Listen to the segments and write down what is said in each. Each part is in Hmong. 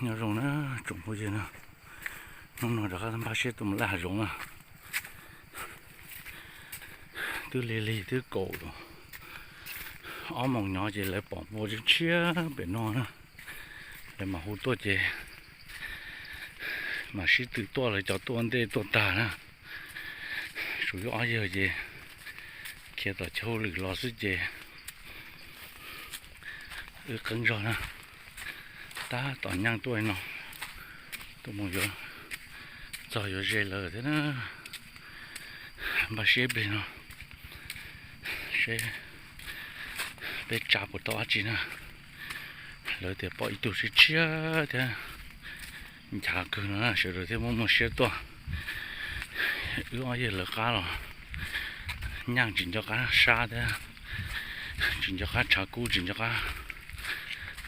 Nyob zoo na tsoom phooj ywg na, hnub no rov qab npaj siab tuaj mus laj hav zoov na. Twb lig lig twb kaum ob moos nyob ces lawv pom npua tshiab tshiab pem no na, lawv mam hu tuaj ces mam sib tw tuaj, lawv cov tuaj ntej tuaj tag na. Tshuav wb ob yawg ces khiav tom chaw hauj lwm los xwb ces wb qeeb zog na. Tab tom nyeej tuaj no, tuaj mus yuav txog yuav ze lawv thiab na. Npaj siab ib pliag no seb peb tsa puas tau dab tsi na. Lawv tias pom ib tug tshiab tshiab thiab nchav kawg no na, sawv daws thiaj muaj muaj siab tuaj. Wb ob yawg lawv qab los nyeej tsis nco qab sab thiab, tsis nco qab tshav kub, tsis nco qab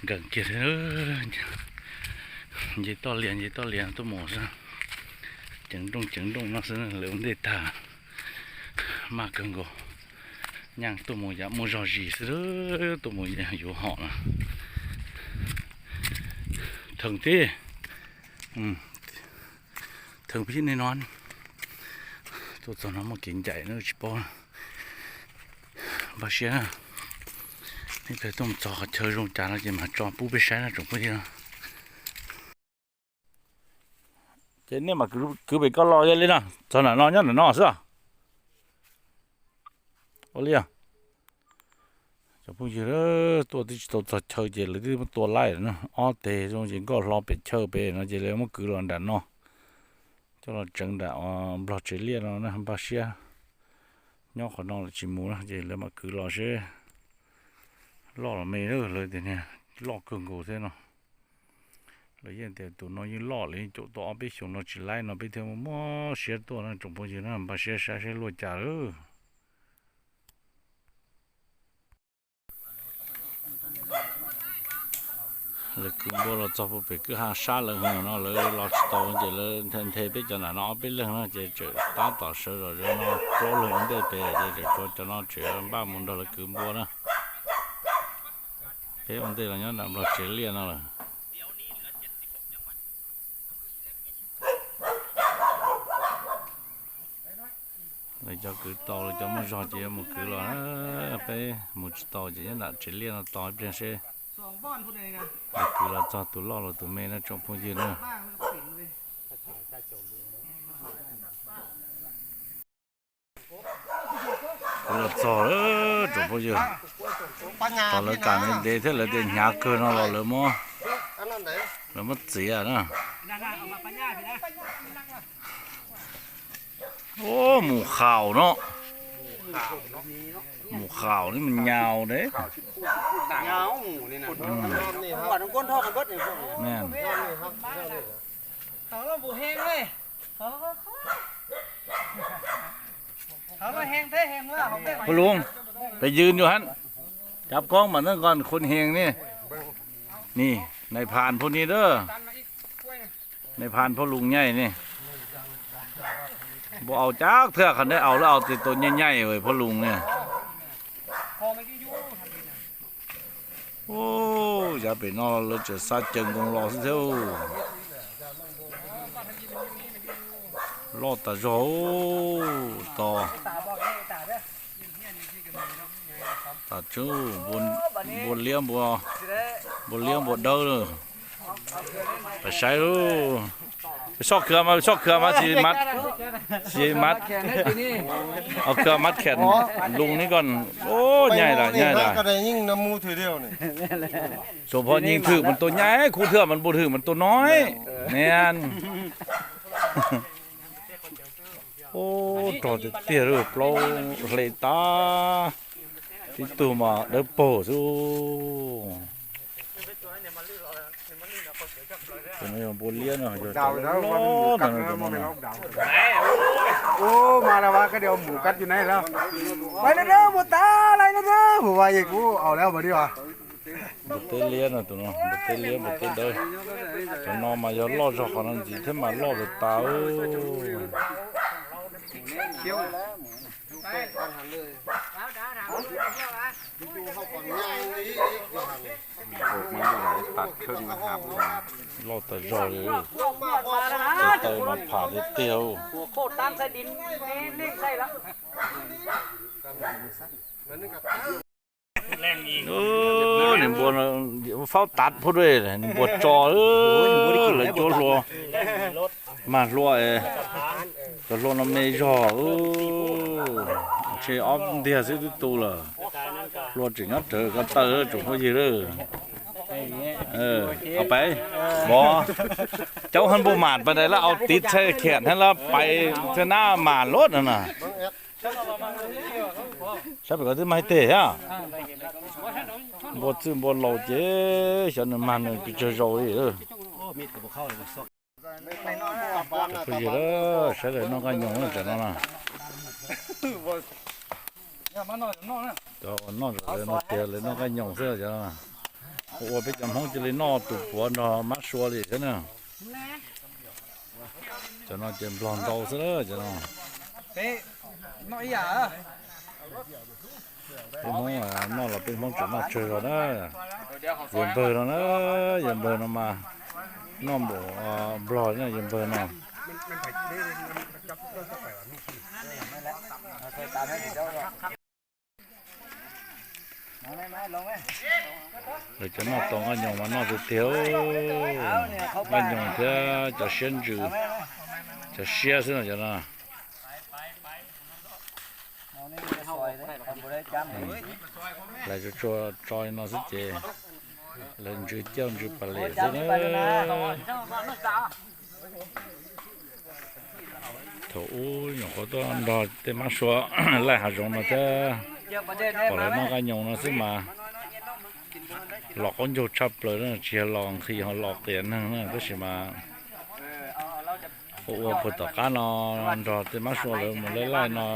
nkees kiag thiab. Nce toj lias nce toj lias tuaj mus xwb, ceev nrooj ceev nrooj no xwb, lawv ua ntej tag maj kawg nkaus. Nyeej tuaj mus yam muaj zog zis xwb, tuaj mus yuav hom no. Theem tib, theem pib nej no, tuaj txog no muaj kev ncaim na tsis paub. Npaj siab na, ib pliag tuaj mus txog qhov chaw zoo cas no ces mam tso pub peb saib na tsoom phooj ywg. Ces nej mam kwv pem ko los li no, txog nram no nyob nram no xwb. Ua li, cov phooj ywg tuaj twb tsis tau txog chaw ces lawv twb muab tua laij lawm na. Ob teg zoo ces nkoj hlo pem chaw pem no ces lawv muab kwv los nram no, coj los tseev nram Nplog Tsev Liaj no na. Npaj siab nyob qhov no lawm tsis mus na ces lawv mam kwv los seb loj los me. Lawv tias niag loj kawg nkaus thiab no. Lawv yeej tias tus no yeej loj li, caum tau ob peb xyoos no tsis laib no peb thiaj muaj siab tuaj na tsoom phooj ywg na. Npaj siab saib seb luaj cas lawm. Lawv kwv npua los txog puag pem kwj ha sab lawv hwv no lawv los tsis tau ces lawv nthe nthe peb cov nram no ob peb leeg no ces tseem tab tom sawv zom zaws no plaub leeg ua ntej pem ces tseem tshuav cov no tseem npaj mus nrog lawv kwv npua na. Peb ua ntej los nyob nram Nplog Tsev Liaj no lawm. Lawv cov kwv tau, lawv cov muaj zog ces yuav mus kwv los, peb mus tsis tau ces nyob nram Tsev Liaj no tos ib pliag seb lawv kwv los txog tus loj los tus me na tsoom phooj ywg na. Kwv los txog lawm tsoom phooj ywg, tos lawv kam ntev ntev thiab lawv tias hnyav kawg no los lawv muab, lawv muab txiav na. Ub, mus khaus no, mus khaus ni mus nyau de. Phooj Lung, peb ywg nyuam hab, cab koob mas neej nqos khuv heev ni. Ni, nais phas phooj ni dab, nais phas Phooj Lung nyaij ni. Npua au cab thwj qhov neb au lawv au tes tau nyaij nyaij phooj Lung ni. Ub, yav pem no lawv tseem xa caws nkoos los xwb thiab. Loj tas zog tos. Tas tsuj, npua liab, npua liab npua dawb. Pab saib lub, soj khwv mas, soj khwv mas tsis mas, tsis mas, khwv mas khem loo ni koj. Ub, nyaij lawm, nyaij lawm. Tsoom phooj ywg, thwm mas tus nyaij, kuv thwm mas npua thwm mas tus nob. Niam. Ub, rog tiag tiag, plaub hle tag, tib tug mas dawb paug xwb. Tus no yog npua liab no, yog cov loj loj ntag no. Ub, mas lawm, koj tias mus kab tus nai lawm. Lais no na, mus tas lais no na, mus vas es kuv au lawm mas di as. Npua teb liab no, tus no npua teb liab npua teb dawb. Cov no mas yog loj zog qhov no ntxiv thiab mas loj tas tas. Loj tas zog li, cov taw mas pham tiag tiag. Nws npua faub tav phub dua, nws npua tso lawv cuab hlua, mag hlua, cov hlua no me zog, ntshe ob ntiag xwb twb tu lawm. Hlua tseem nyob rawv ko taw tsoom phooj ywg lawm. Pais, mov, caub hab npuj mam pais dais lab au tiv txhaj khiam thiab lab pais thiab nab mam luaj no na. Sab pem ko twb mag ib teg thiab. Npua txwj npua laus ces xyov nws mag nws pes tsawg zaus li. Phooj ywg, sawv daws noj nqaij nyoos tam no na. Cov uas noj tam no tias lawv noj nqaij nyoos xwb os. Ua peb cov Hmoob cia li noj tus puav nrog mab sua li thiab na. Cov no ces Nplog ntau xwb cov no. Peb Hmoob noj los peb Hmoob tseem noj tsawg zog na. Yawg npawg no na, yawg npawg no mas noj npaum Nplog na yawg npawg no. Lawv cov noj tau nqaij nyoos mas noj tiag tiag, nqaij nyoos thiab cov siab ntsws, cov siab xwb no cov no. Lawv tsuas tso li no xwb ces lawv ntsws cauj ntsws pas lem xwb na. Thaum ub nyuam qhuav tuaj nrog tej mab sua laij hav zoov no thiab, pom lawv noj nqaij nyoos no xwb mas los qaub ncaug tshaj plaws na, tsis yog los nqhis ho los qias neeg na, tab sis mas ua ua puag tom qab no nrog tej mab sua lawv mus laij laij no,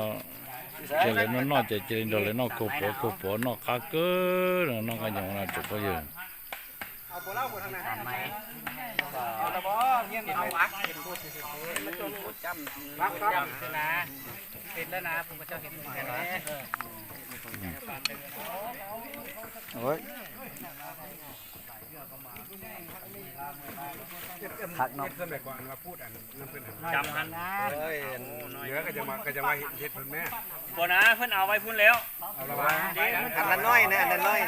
ces lawv noj noj ces cia li nrog lawv noj kaug puav kaug puav noj qab kawg no, noj nqaij nyoos no tsoom phooj ywg. Ua na,เพิ่นเอาไว้พุ้นแล้ว อันละน้อยนะ อันละน้อย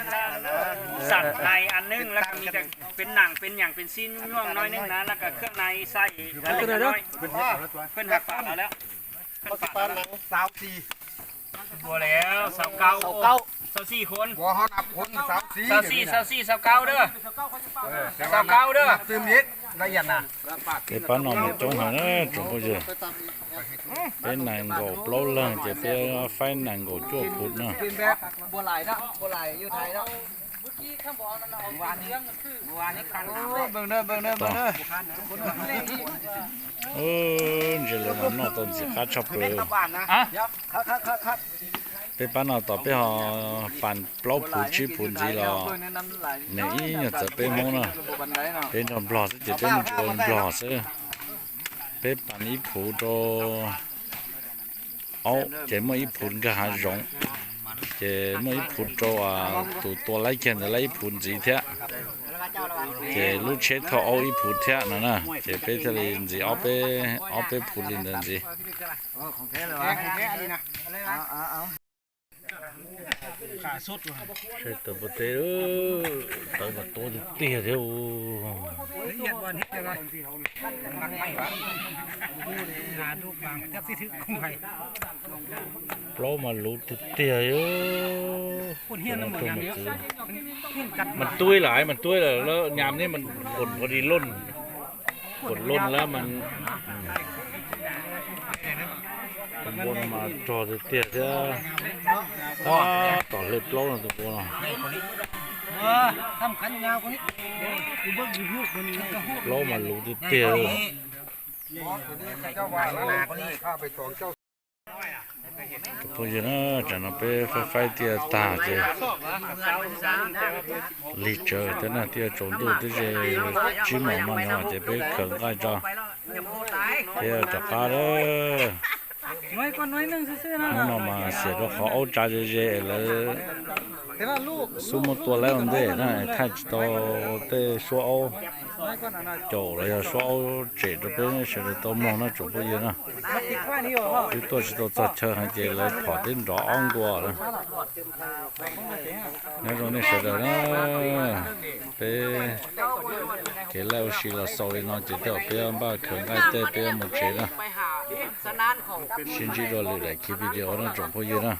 สันในอันนึง แล้วก็มีแต่เป็นหนังเป็นหยังเป็นซี่นย่วงๆน้อยนึงนะ แล้วก็เครื่องในใส่อันเล็กอันน้อย เพิ่นหักปากเอาแล้ว ซาวสี่ บ่แล้ว ซาวเก้า ซาวสี่คน บ่ เฮานับคน ซาวสี่ ซาวสี่ ซาวสี่ ซาวเก้าเด้อ ซาวเก้าเด้อ นับตื่มอีก ละเอียดนะ Peb pab no mas coob heev na tsoom phooj ywg. Peb nees nkaum plaub leeg ces peb faib nees nkaum cuaj phuv na. Ntsia lawv mas noj tau ntxim qab tshaj plaws. Peb pab no tos peb ho pas plaub phuv tsib phuv ntxiv los nws ib nyuag txawv peb Hmoob na. Peb nrog Nplog xwb ces peb mus tsis ua Nplog xwb. Peb pas ib phuv rau aub ces muaj ib phuv nkag hav zoov, ces muaj ib phuv rau tus tua laib kiag ntawd laib ib phuv ntxiv thiab, ces lub tsheb thauj aub ib phuv thiab no na, ces peb thiaj li ntxiv ob peb, ob peb phuv li ntawd ntxiv. Saib taws pov teb, taws mas tuab tiag tiag thiab. Plaub mas luv tiag tiag, mas tub lawm, mas tub lawm, nyam ne mas quam pov di loj, quam loj lawm mas. Tus npua no mas rog tiag tiag thiab. Tab tom hle plaub no tus npua no. Plaub mas luv tiag tiag. Tus phooj ywg na, tsam no peb faib faib tiaj tag ces lig tsawv thiab na, twb yuav tsaus ntuj twb ze tsib moos no no ces peb khaws nqaij tso thiab rov qab lawm. Hnub no mas xiam rau qhov aub tsa ze ze es lawv Xub muab tua laib ua ntej na, thaij tsis tau tej suab aub caum los yog suab aub tsem rau peb sawv daws tau mloog no tsoom phooj ywg na. Wb tuaj tsis tau txog chaw heev ces lawv phom twb nrov ob nkuas lawm. Nyob zoo nej sawv daws na, peb kev laij ua si los xaus li no ces tej zaum peb npaj khaws nqaij tej peb mus tsev na. Sib ntsib dua lwm daim video no tsoom phooj ywg na.